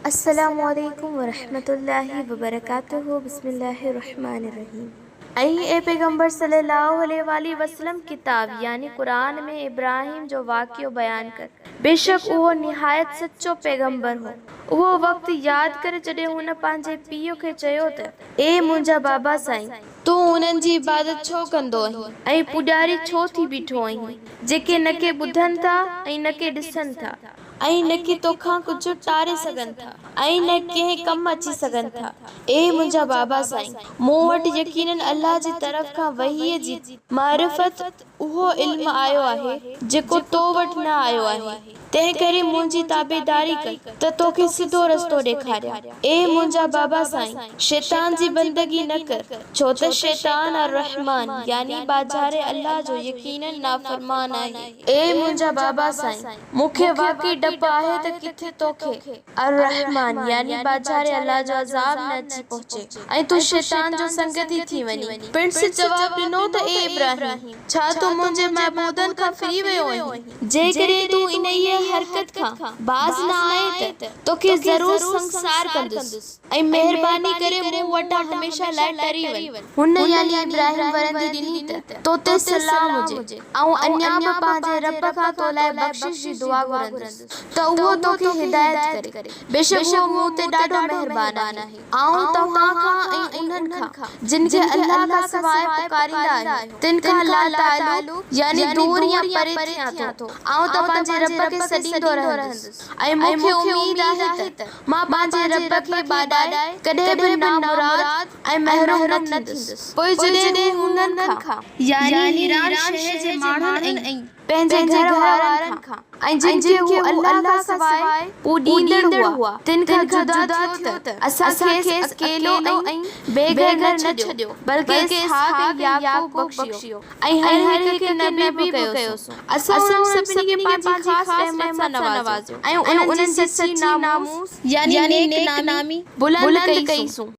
السلام عليڪم ورحمة الله وبرڪاته بسم الله الرحمٰن الرحيم ۽ اي پيغمبر صلي الله عليه واٰله وسلم ڪتاب يعني قرآن ۾ ابراهيم جو واقعو بيان ڪر بيشڪ اهو نهايت سچو پيغمبر هو اهو وقت ياد ڪر جڏهن هن پنهنجي پيء کي چيو ته اي منهنجا بابا سائين! تون انهن جي عبادت ڇو ڪندو آهين ۽ پوڄاري ڇو ٿي بيٺو آهين جيڪي نه ڪي ٻڌن ٿا ۽ نه ڪي ڏسن ٿا؟ ۽ نه ڪي توکان ڪجهه ٽاري سگهن ٿا ۽ نه ڪنهن ڪم اچي سگهن ٿا. اي منهنجا بابا سائين! مون وٽ يقيناً الله جي طرف کان وحيء جي معرفت اهو علم آيو آهي، جيڪو تو وٽ نه آيو آهي، تنهنڪري منهنجي تابعداري ڪر ته توکي سڌو رستو ڏيکاريان. اي منهنجا بابا سائين! شيطان جي بندگي نه ڪر، ڇو ته شيطان الرحمٰن يعني ٻاجهاري الله جو يقيناً نافرمان آهي. اي منهنجا بابا سائين! مون کي واقعي ڊپ آهي ته ڪٿي توکي الرحمٰن يعني ٻاجهاري الله جو عذاب نه اچي پهچي ۽ تون شيطان جو سنگتي ٿي وڃين. پڻس جواب ڏنو ته اي ابراهيم! ڇا تون منهنجي معبودن کان ڦري ويو آهين؟ جيڪڏهن تون انهيء حرڪت کان باز نه آئين ته توکي ضرور سنگسار ڪندس. ۽ مهرباني ڪري مون وٽان هميشه لاء ٽري وڃ. هن يعني ابراهيم ورندي ڏني ته، تو تي سلام هجي، آئون اڃا به پنهنجي رب کان تو لاء بخشش جي دعا گهرندس ته اهو تو کي هدايت ڪري، بيشڪ اهو مون تي ڏاڍو مهربان آهي. آئون توهان کان ۽ انهن کان، جن کي الله کان سواء پڪاريندا آهيو، تن کان لاتعلق، يعني دور يا پري، ٿيان ٿو. آئون ته پنهنجي رب کي سڏيندو رهندس، ۽ مون کي اميد آهي ته مان پنهنجي رب کي ٻاڏائي ڪڏهن به نامراد ۽ محروم نه ٿيندس. پوء جڏهن هو انهن کان، يعني حران شهر جي ماڻهن ۽ پنهنجي گهر وارن کان، ۽ جن کي هو الله کان سواء پوڄيندڙ هئا، تن کان جدا ٿيو ته اسان کيس اڪيلو ۽ بي گهر نه ڇڏيو، بلڪ اسحاق ۽ يعقوب بخشيو. ۽ هر هڪ کي نبي به ڪيوسون. اسان انهن سڀني کي پنهنجي خاص رحمت سان نوازيو ۽ انهن جي سچي ناموس، يعني نيڪ نامي، بلند ڪئي سون.